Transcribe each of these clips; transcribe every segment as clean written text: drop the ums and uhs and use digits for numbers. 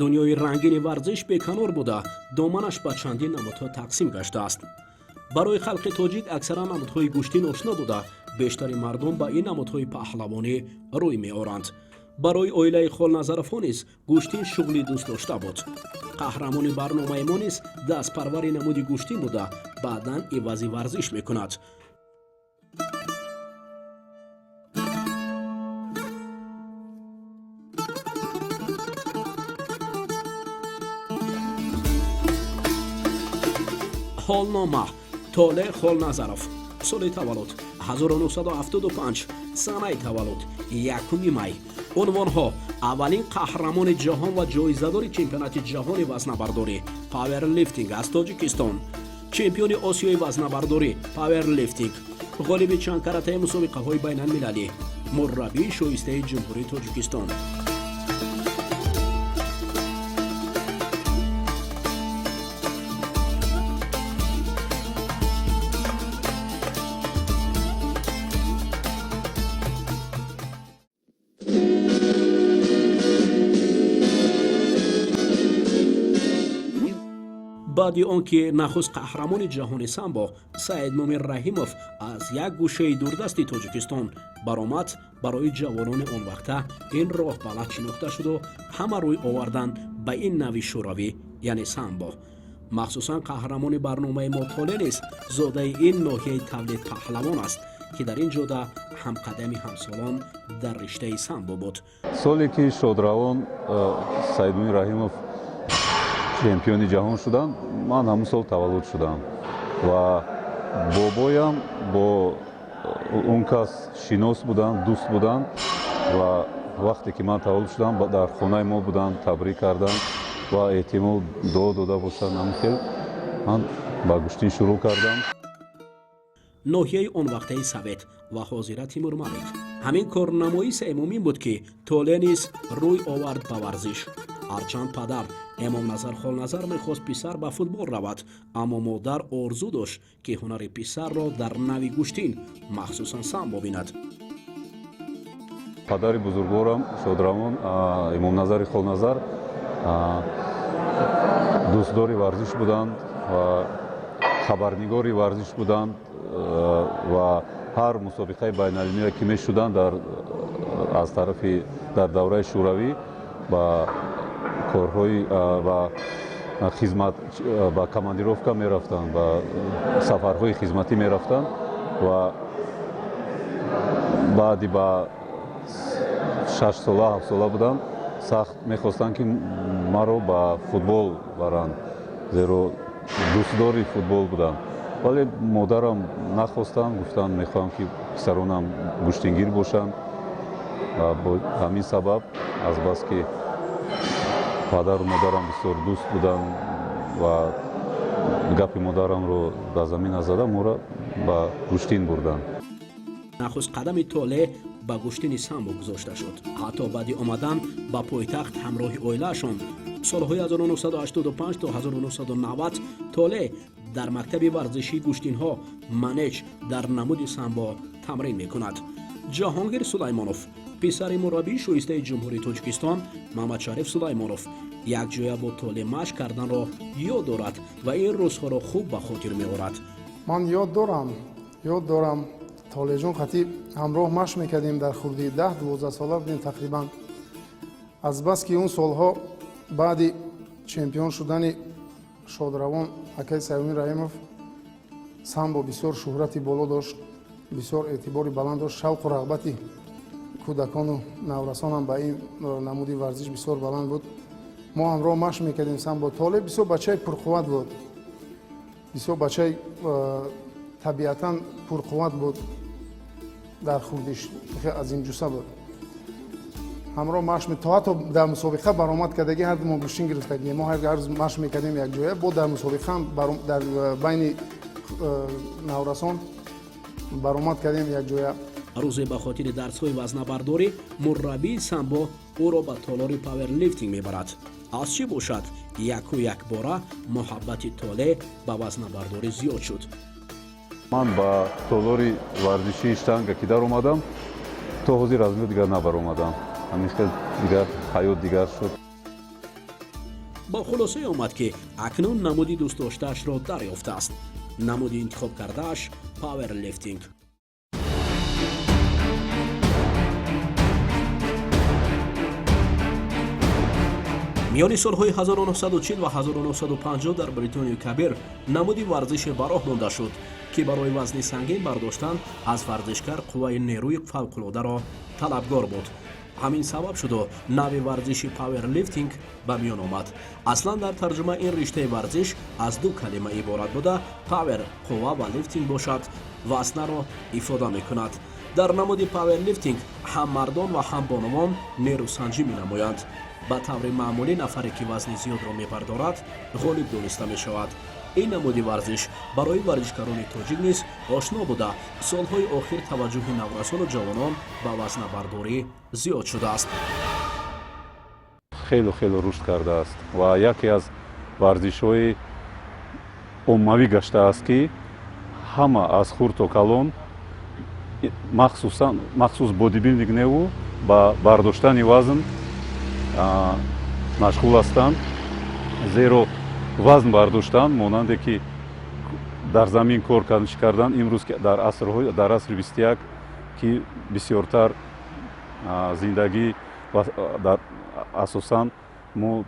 Дунёи рангини варзиш беканор буда, доманаш ба чандин намудҳо тақсим гаштааст. Барои халқи тоҷик аксаран намудҳои гӯштин ошно буда, бештари мардум ба ин намудҳои паҳлавонӣ рӯй меоранд. Барои оилаи Холназаровҳо низ гӯштин шуғли дӯстдошта буд. Қаҳрамони барномаи мо низ дастпарвари намуди гӯштин буда, баъдан ивази варзиш мекунад. Ҳолнома: Толе Холназаров, соли таваллуд 1975, санаи таваллуд 1 май. Унвонҳо: аввалин қаҳрамони ҷаҳон ва ҷоизадори чемпионати ҷаҳони вазнабардорӣ паверлифтинг аз Тоҷикистон, чемпиони Осиёи вазнабардорӣ паверлифтинг, ғолиби чанд каратаи мусобиқаҳои байналмилалӣ, мураббии шоистаи Ҷумҳурии Тоҷикистон. Баъди он ки нахуст қаҳрамони ҷаҳони самбо Саидмумин Раҳимов аз як гӯшаи дурдасти Тоҷикистон баромад, барои ҷавонони он вақта ин роҳ балад шинохта шуду ҳама рӯй оварданд ба ин нави шӯравӣ, яъне самбо. Махсусан қаҳрамони барномаи мо Толе низ зодаи ин ноҳияи тавлидпаҳлавон аст, ки дар ин ҷода ҳамқадами ҳамсолон дар риштаи самбо буд. Соле ки шодравон Саидмумин Раҳимов чемпиони ҷаҳон шуданд, ман ҳамун сол таваллуд шудам ва бобоям бо он кас шинос буданд, дӯст буданд ва вақте ки ман таваллуд шудам, дар хонаи мо буданд, табрик карданд ва эҳтимол дуо дода бошанд. Ҳамин хел ман ба гӯштин шурӯъ кардам. Ноҳияи он вақтаи Совет ва ҳозира Тимурмалик. Ҳамин корнамоии Саидмумин буд, ки Толе низ рӯй овард ба варзиш. Ҳарчанд падар Эмомназар Холназар мехост писар ба футбол равад, аммо модар орзу дошт, ки ҳунари писарро дар нави гӯштин, махсусан самбо бинад. Падари бузургворам шодравон Имомназари Холназар дӯстдори варзиш буданд ва хабарнигори варзиш буданд ва ҳар мусобиқаи байналмилалие ки мешуданд дар аз тарафи дар давраи Шӯравӣ ба корҳои ба хизмат, ба командировка мерафтанд, ба сафарҳои хизматӣ мерафтанд ва баъди ба 6 сола, 7 сола будам, сахт мехостанд, ки маро ба футбол баранд, зеро дӯстдори футбол будам. Вале модарам нахостанд, гуфтанд, мехоҳам, ки писаронам гӯштингир бошанд. Ва бо ҳамин сабаб, азбаски падару модарам бисёр дӯст буданд ва гапи модарамро ба замин назада, моро ба гӯштин бурданд. Нахуст қадами Толе ба гӯштини самбо гузошта шуд. Ҳатто баъди омадан ба пойтахт ҳамроҳи оилаашон солҳои 1985 то 1990 Толе дар мактаби варзишии гӯштинҳо Манеж дар намуди самбо тамрин мекунад. Ҷаҳонгир Сулаймонов, писари мураббии шоистаи Ҷумҳурии Тоҷикистон Мамадшариф Сулаймонов, якҷоя бо Толе машқ карданро ёд дорад ва ин рӯзҳоро хуб ба хотир меорад. Ман ёд дорам, ёд дорам, Толеҷон хати ҳамроҳ машқ мекардем дар хурдӣ, 10-12 сола будем тақрибан. Азбаски он солҳо баъди чемпион шудани шодравон акаи Саидмумин Раҳимов самбо бисёр шӯҳрати боло дошт, бисёр эътибори баланд дошт, шавқу рағбати кӯдакону наврасонам ба ин намуди варзиш бисёр баланд буд. Мо ҳамроҳ машқ мекардем самбо. Толе бисёр бачаи пурқувват буд, бисёр бачаи табиатан пурқувват буд, дар хурдиш азимҷуса буд. Ҳамроҳ машқ, то ҳатто дар мусобиқа баромад кардагӣ, ҳар мо гӯштин гирифтагӣ, мо ҳар рӯз машқ мекардем якҷоя, бо дар мусобиқа дар байни наврасон баромад кардем якҷоя. Рӯзе ба хотири дарсҳои вазнабардорӣ мураббии самбо ӯро ба толори паверлифтинг мебарад. Аз чӣ бошад, яку якбора муҳаббати Толе ба вазнабардорӣ зиёд шуд. Ман ба толори варзишии штанга ки даромадам, то ҳозир аз он дигар набаромадам. Ҳамин хел дигар ҳаёт дигар шуд. Ба хулосае омад, ки акнун намуди дӯстдоштаашро дарёфтааст. Намуди интихоб кардааш пауэрлифтинг. Миёни солҳои 1940 ва 1950 дар Бритонияи Кабир намуди варзише ба роҳ монда шуд, ки барои вазни сангин бардоштан аз варзишгар қувваи нерӯи фавқулодаро талабгор буд. Ҳамин сабаб шуду нави варзиши пауэрлифтинг ба миён омад. Аслан дар тарҷума ин риштаи варзиш аз ду калима иборат буда, power қувва ва lifting бошад, вазнаро ифода мекунад. Дар намуди пауэрлифтинг ҳам мардон ва ҳам бонувон нерӯсанҷӣ менамоянд. Ба таври маъмулӣ нафаре, ки вазни зиёдро мебардорад, ғолиб дониста мешавад. Ин намуди варзиш барои варзишгарони тоҷик низ ошно буда, солҳои охир таваҷҷӯҳи наврасону ҷавонон ба вазнабардорӣ зиёд шудааст. Хеле хеле рушд кардааст ва яке аз варзишҳои оммавӣ гаштааст, ки ҳама аз хурд то калон, махсусан махсус бодибилдинг неву ба бардоштани вазн машғул ҳастанд, зеро вазн бардоштан монанде ки дар замин кор кардан. Имрӯз дар асри 21, ки бисёртар зиндагӣ дар асосан мо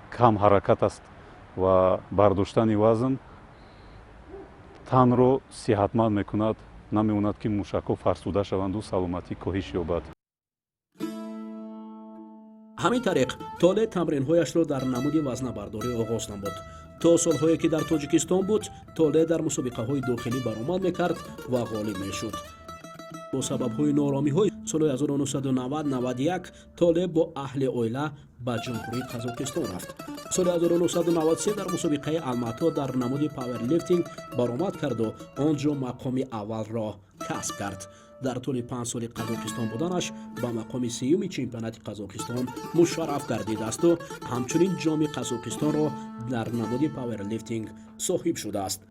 кам ҳаракат аст ва бардоштани вазн танро сиҳатманд мекунад, намемонад, ки мушакҳо фарсуда шаванду саломатӣ коҳиш ёбад. Ҳамин тариқ Толе тамринҳояшро дар намуди вазнабардорӣ оғоз намуд. То солҳое, ки дар Тоҷикистон буд, Толе дар мусобиқаҳои дохилӣ баромад мекард ва ғолиб мешуд. Бо сабабҳои нооромиҳои соли 1990-91 Толе бо аҳли оила ба Ҷумҳурии Қазоқистон рафт. Соли 1993 дар мусобиқаи Алмато дар намуди пауэрлифтинг баромад карду он ҷо мақоми аввалро касб кард. Дар тӯли 5 соли Қазоқистон буданаш ба мақоми сеюми чемпионати Қазоқистон мушарраф гардидаасту ҳамчунин Ҷоми Қазоқистонро дар намуди пауэрлифтинг соҳиб шудааст.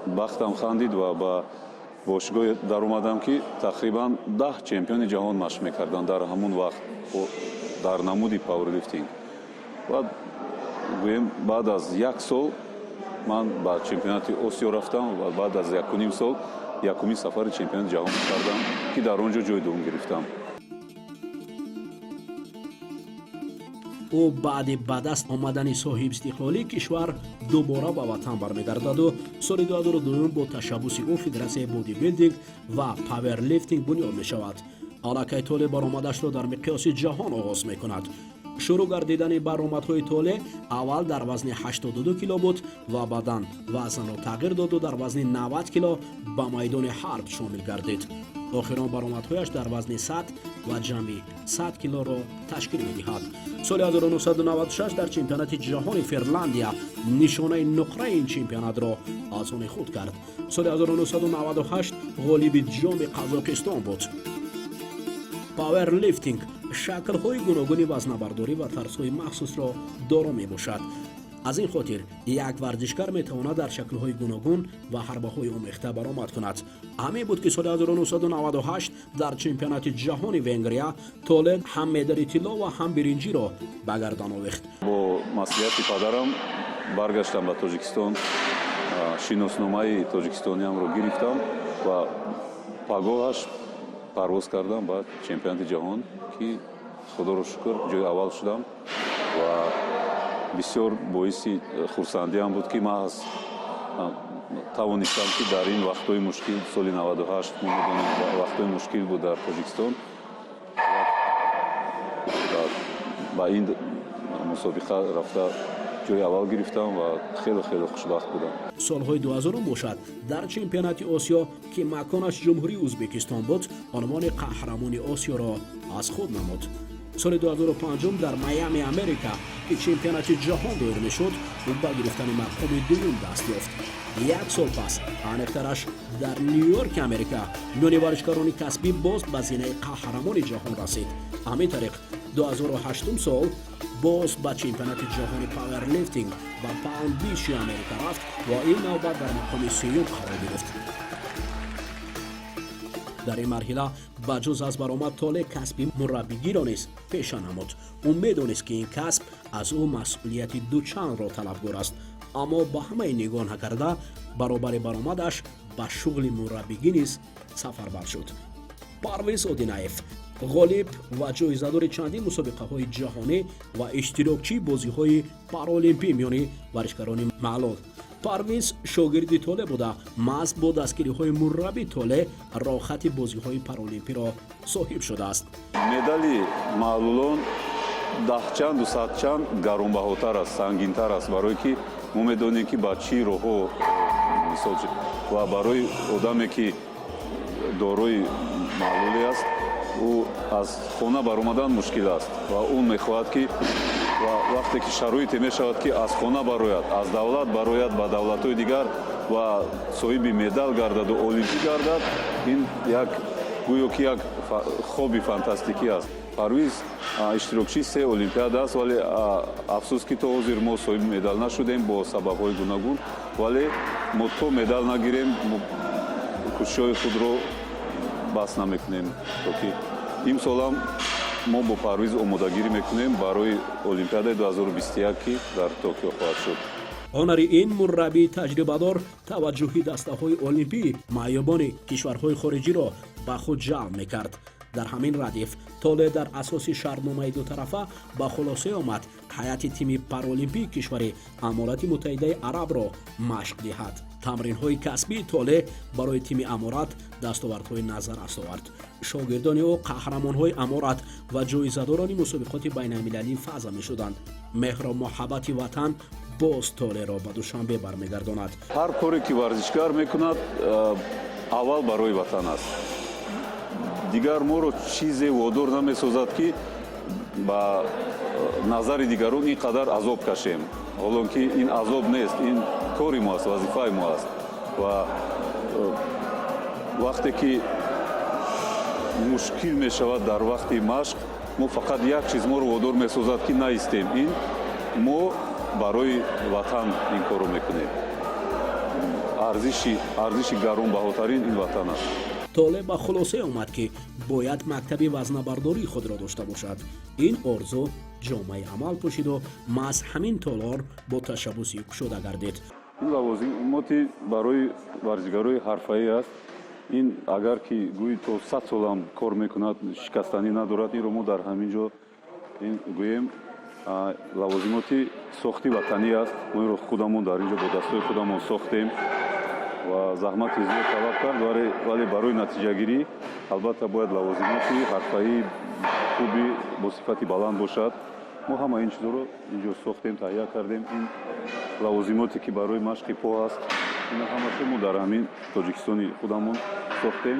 Бахтам хандид ва ба бошгоҳе даромадам, ки тақрибан 10 чемпиони ҷаҳон машқ мекарданд дар ҳамун вақт дар намуди пауэрлифтинг. Ва гӯем, баъд аз як сол ман ба чемпионати Осиё рафтам ва баъд аз якуним сол якумин сафари чемпионати ҷаҳон кардам, ки дар он ҷо ҷои дуввум гирифтам. Ӯ баъди ба даст омадани соҳибистиқлолии кишвар дубора ба ватан бармегардаду соли 2002 бо ташаббуси ӯ федератсияи бодибилдинг ва паверлифтинг бунёд мешавад. Аллакай Толе баромадашро дар миқёси ҷаҳон оғоз мекунад. Шурӯъ гардидани баромадҳои Толе аввал дар вазни 82 кило буд ва баъдан вазнро тағйир доду дар вазни 90 кило ба майдони ҳарб шомил гардид. Охирон баромадҳояш дар вазни 100 ва ҷамъи 100 килоро ташкил медиҳад. Соли 1996 дар чемпионати ҷаҳони Финляндия нишонаи нуқраи ин чемпионатро аз они худ кард. Соли 1998 ғолиби Ҷоми Қазоқистон буд. Пауэрлифтинг шаклҳои гуногуни вазнабардорӣ ва тарзҳои махсусро доро мебошад. Аз ин хотир як варзишгар метавонад дар шаклҳои гуногун ва ҳарбаҳои омехта баромад кунад. Ҳамин буд, ки соли 1998 дар чемпионати ҷаҳони Венгрия Толе ҳам медали тилло ва ҳам биринҷиро ба гардан овехт. Бо маслиҳати падарам баргаштам ба Тоҷикистон, шиносномаи тоҷикистониамро гирифтам ва пагоҳаш парвоз кардам ба чемпионати ҷаҳон, ки худоро шукр, ҷои аввал шудам. Ва бисёр боиси хурсандиам буд, ки ман аз тавонистам, ки дар ин вақтҳои мушкил, соли 98 мо медонем, вақтҳои мушкил буд дар Тоҷикистон, ба ин мусобиқа рафта ҷои аввал гирифтам ва хеле хеле хушбахт будам. Солҳои 2000 бошад, дар чемпионати Осиё, ки маконаш Ҷумҳурии Ӯзбекистон буд, унвони қаҳрамони Осиёро аз худ намуд. Соли 2005 дар Майами, Америка, ки чемпионати ҷаҳон доир мешуд, ӯ ба гирифтани мақоми дуюм даст ёфт. Як сол пас, аниқтараш дар Ню-Йорки Америка, миёни варзишгарони касбӣ боз ба зинаи қаҳрамони ҷаҳон расид. Ҳамин тариқ 2008 сол боз ба чемпионати ҷаҳони пауэрлифтинг ба Палм Бичи Америка рафт ва ин навбат дар мақоми сеюм қарор гирифт. Дар ин марҳила ба ҷуз аз баромад, Толе касби мураббигиро низ пеша намуд. Ӯ медонист, ки ин касб аз ӯ масъулияти дучандро талабгор аст, аммо ба ҳамаи нигоҳ накарда, баробари баромадаш ба шуғли мураббигӣ низ сафарбар шуд. Парвиз Одинаев ғолиб ва ҷоизадори чандин мусобиқаҳои ҷаҳонӣ ва иштирокчии бозиҳои параолимпӣ миёни варзишгарони маълул. Парвиз шогирди Толе буда, маҳз бо дастгириҳои мураббӣ Толе роҳхати бозиҳои параолимпиро соҳиб шудааст. Медали маълулон даҳчанду садчанд гаронбаҳотар аст, сангинтар аст, барое ки мо медонем, ки ба чӣ роҳҳо, мисол, ва барои одаме, ки дорои маълулӣ аст, ӯ аз хона баромадан мушкил аст ва ӯ мехоҳад, ки ва вақте ки шароите мешавад, ки аз хона барояд, аз давлат барояд ба давлатҳои дигар ва соҳиби медал гардаду олимпӣ гардад, ин як гӯё ки як хоби фантастикӣ аст. Парвиз иштирокчии се олимпиада аст, вале афсӯс, ки то ҳозир мо соҳиби медал нашудем бо сабабҳои гуногун. Вале мо то медал нагирем, кӯшишҳои худро бас намекунем, то ки имсолам мо бо Парвиз омодагирӣ мекунем барои олимпиадаи 2021, ки дар Токио хоҳад шуд. Ҳунари ин мураббии таҷрибадор таваҷҷӯҳи дастаҳои олимпӣ маъюбони кишварҳои хориҷиро ба худ ҷалб мекард. Дар ҳамин радиф Толе дар асоси шартномаи дутарафа ба хулоса омад ҳайати тими параолимпии кишвари Аморати Муттаҳидаи Арабро машқ диҳад. Тамринҳои касбии Толе барои тими Аморат дастовардҳои назаррас овард. Шогирдони ӯ қаҳрамонҳои Аморат ва ҷоизадорони мусобиқоти байналмилалии фаза мешуданд. Меҳру муҳаббати ватан боз Толеро ба Душанбе бармегардонад. Ҳар коре ки варзишгар мекунад, аввал барои ватан аст. Дигар моро чизе водор намесозад, ки ба назари дигарон ин қадар азоб кашем, ҳолон ки ин азоб нест, ин кори мо аст, вазифаи мо аст. Ва вақте ки мушкил мешавад дар вақти машқ, мо фақат як чиз моро водор месозад, ки наистем: ин мо барои ватан ин корро мекунем. Арзиши гаронбаҳотарин ин ватан аст. Толе ба хулоса омад, ки бояд мактаби вазнабардории худро дошта бошад. Ин орзу ҷомаи амал пӯшиду маҳз ҳамин толор бо ташаббуси кушода гардид. Ин лавозимоти барои варзишгарои ҳарфаӣ аст. Ин агар ки гӯи то 100 солам кор мекунад, шикастанӣ надорад. Инро мо дар ҳамин ҷо, ин гӯем, лавозимоти сохти ватанӣ аст. Мо инро худамон дар ин ҷо бо дастҳои худамон сохтем ва заҳмати зиёд талаб кард, вале барои натиҷагирӣ албатта бояд лавозимоти ҳарфаии хуби бо сифати баланд бошад. Мо ҳама ин чизҳоро инҷо сохтем, таҳия кардем. Ин лавозимоте, ки барои машқи по аст, ина ҳамашо мо дар ҳамин Тоҷикистони худамон сохтем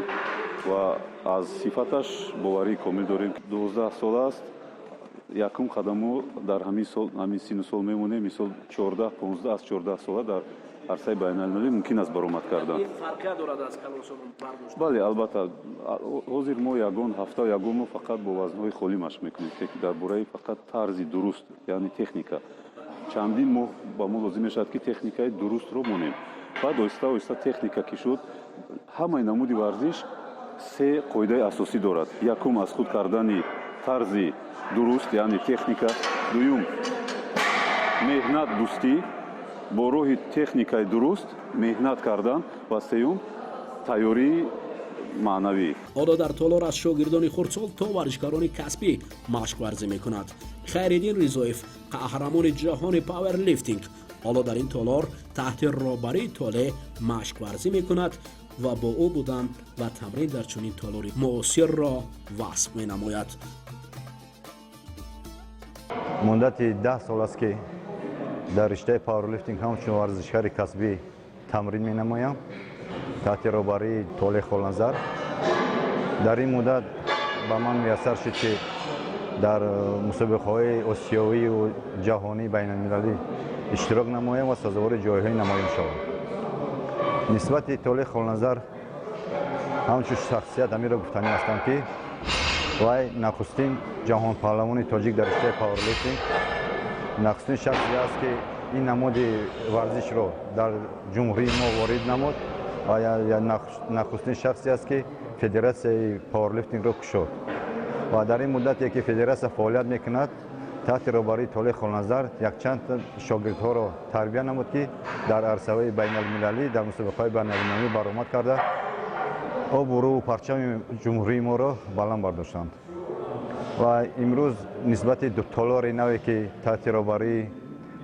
ва аз сифаташ боварии комил дорем. 12 сола аст, якум қадамо дар ҳамин сол, ҳамин сину сол мемонем. Мисол, 14, 15, аз 14 сола дар арсаи байналмилалӣ мумкин аст баромад кардан. Бале, албатта, ҳозир мо ягон ҳафта, ягон моҳ фақат бо вазнҳои холӣ машқ мекунем, дар бораи фақат тарзи дуруст, яъне техника. Чандин моҳ ба мо лозим мешавад, ки техникаи дурустро монем. Баъд оҳиста оҳиста техника ки шуд, ҳамаи намуди варзиш се қоидаи асосӣ дорад: якум, аз худ кардани тарзи дуруст, яъне техника; дуюм, меҳнат дӯстӣ, бо роҳи техникаи дуруст меҳнат кардан; ва сеюм, тайёрии маънавӣ. Ҳоло дар толор аз шогирдони хурдсол то варзишгарони касбӣ машқварзӣ мекунад. Хайриддин Ризоев, қаҳрамони ҷаҳони пауэрлифтинг, ҳоло дар ин толор таҳти роҳбарии Толе машқварзӣ мекунад ва бо ӯ будан ва тамрин дар чунин толори муосирро васф менамояд. Муддати 10 сол аст, ки дар риштаи пауэрлифтинг ҳамчун варзишгари касбӣ тамрин менамоям таҳти роҳбарии Толе Холназар. Дар ин муддат ба ман муяссар шуд, ки дар мусобиқаҳои осиёвию ҷаҳонӣ, байналмилалӣ иштирок намоям ва сазовори ҷойҳои намоён шавам. Нисбати Толе Холназар ҳамчун шахсият ҳаминро гуфтанӣ ҳастам, ки вай нахустин ҷаҳонпаҳлавони тоҷик дар риштаи пауэрлифтинг, нахустин шахсе аст, ки ин намуди варзишро дар ҷумҳурии мо ворид намуд ва нахустин шахсе аст, ки Федератсияи пауэрлифтингро кушод ва дар ин муддате, ки федератсия фаъолият мекунад, таҳти роҳбарии Толеъ Холназар якчанд шогирдҳоро тарбия намуд, ки дар арсаҳои байналмилалӣ, дар мусобиқаҳои байналмилалӣ баромад карда, обурӯву парчами ҷумҳурии моро баланд бардоштанд. Ва имрӯз нисбати толори наве, ки таҳти роҳбарии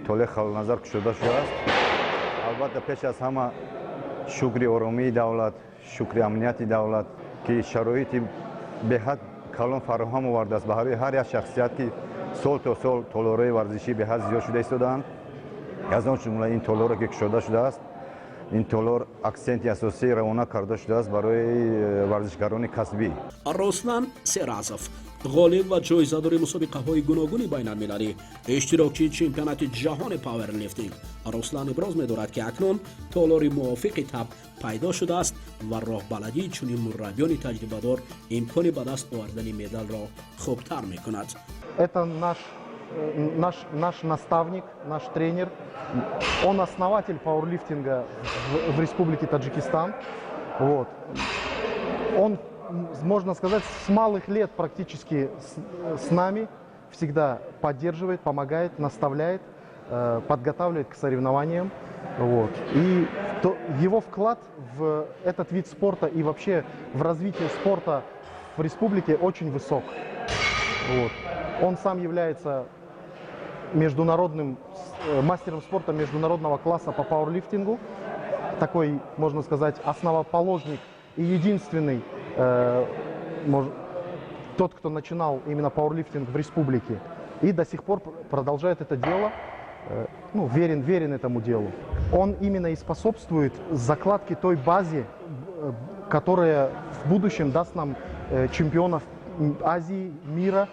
Толеъ Холназар кушода шудааст, албатта, пеш аз ҳама шукри оромии давлат, шукри амнияти давлат, ки шароити беҳад калон фароҳам овардааст ба ҳар як шахсият, ки сол то сол толорҳои варзишӣ беҳад зиёд шуда истодаанд. Аз он ҷумла ин толоре, ки кушода шудааст, ин толор аксенти асосӣ равона карда шудааст барои варзишгарони касбӣ. Руслан Серазов, ғолиб ва ҷоизадори мусобиқаҳои гуногуни байналмилалӣ, иштирокчии чемпионати ҷаҳони пауэрлифтинг. Руслан иброз медорад, ки акнун толори мувофиқи табъ пайдо шудааст ва роҳбаладии чунин мураббиёни таҷрибадор имкони ба даст овардани медалро хубтар мекунад. Это наш наставник, наш тренер. Он основатель пауэрлифтинга в Республике Таджикистан. Вот. Он, можно сказать, с малых лет практически с нами всегда поддерживает, помогает, наставляет, подготавливает к соревнованиям. Вот. И его вклад в этот вид спорта и вообще в развитие спорта в республике очень высок. Вот. Он сам является международным мастером спорта международного класса по пауэрлифтингу. Такой, можно сказать, основоположник и единственный, тот, кто начинал именно пауэрлифтинг в республике. И до сих пор продолжает это дело, ну, верен, верен этому делу. Он именно и способствует закладке той базе, которая в будущем даст нам чемпионов Азии, мира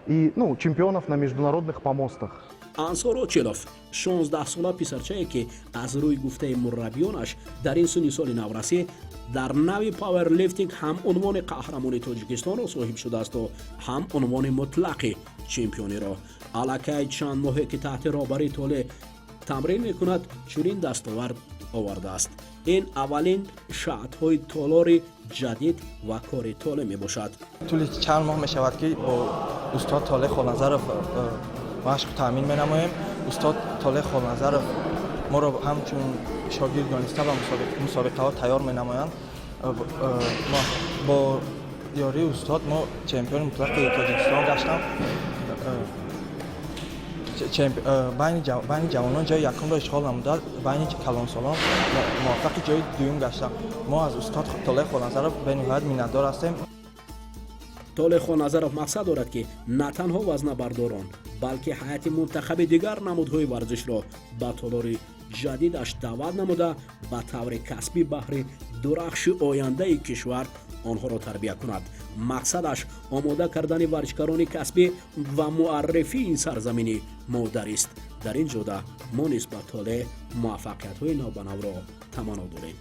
и, ну, чемпионов на международных помостах. Ансор Очилов, 16сола писарчае, ки аз рӯи гуфтаи мураббиёнаш дар ин синни соли наврасӣ дар нави пауэрлифтинг ҳам унвони қаҳрамони Тоҷикистонро соҳиб шудаасту ҳам унвони мутлақи чемпиониро. Аллакай чанд моҳе, ки таҳти роҳбарии Толеъ тамрин мекунад, чунин дастовард овардааст. Ин аввалин шаъдҳои толори ҷадид ва кори Толеъ мебошад. Тӯли чанд моҳ мешавад, ки бо устод Толеъ Холназаров машқу таъмин менамоем. Устод Толеъ Холназаров моро ҳамчун шогирд дониста ба мусобиқаҳо тайёр менамоянд. Бо ёрии устод мо чемпиони мутлақи Тоҷикистон гаштам. Байни ҷавонон ҷои якумро ишғол намуда, байни калонсолон муваффақи ҷои дуюм гаштам. Мо аз устод Толеъ Холназаров бениҳоят миннатдор ҳастем. Толеъ Хонназаров мақсад дорад, ки на танҳо вазнабардорон, балки ҳайати мунтахаби дигар намудҳои варзишро ба толори ҷадидаш даъват намуда, ба таври касбӣ баҳри дурахши ояндаи кишвар онҳоро тарбия кунад. Мақсадаш омода кардани варзишгарони касбӣ ва муаррифии ин сарзамини модарист. Дар ин ҷода мо низ ба Толеъ муваффақиятҳои навбанавро таманно дорем.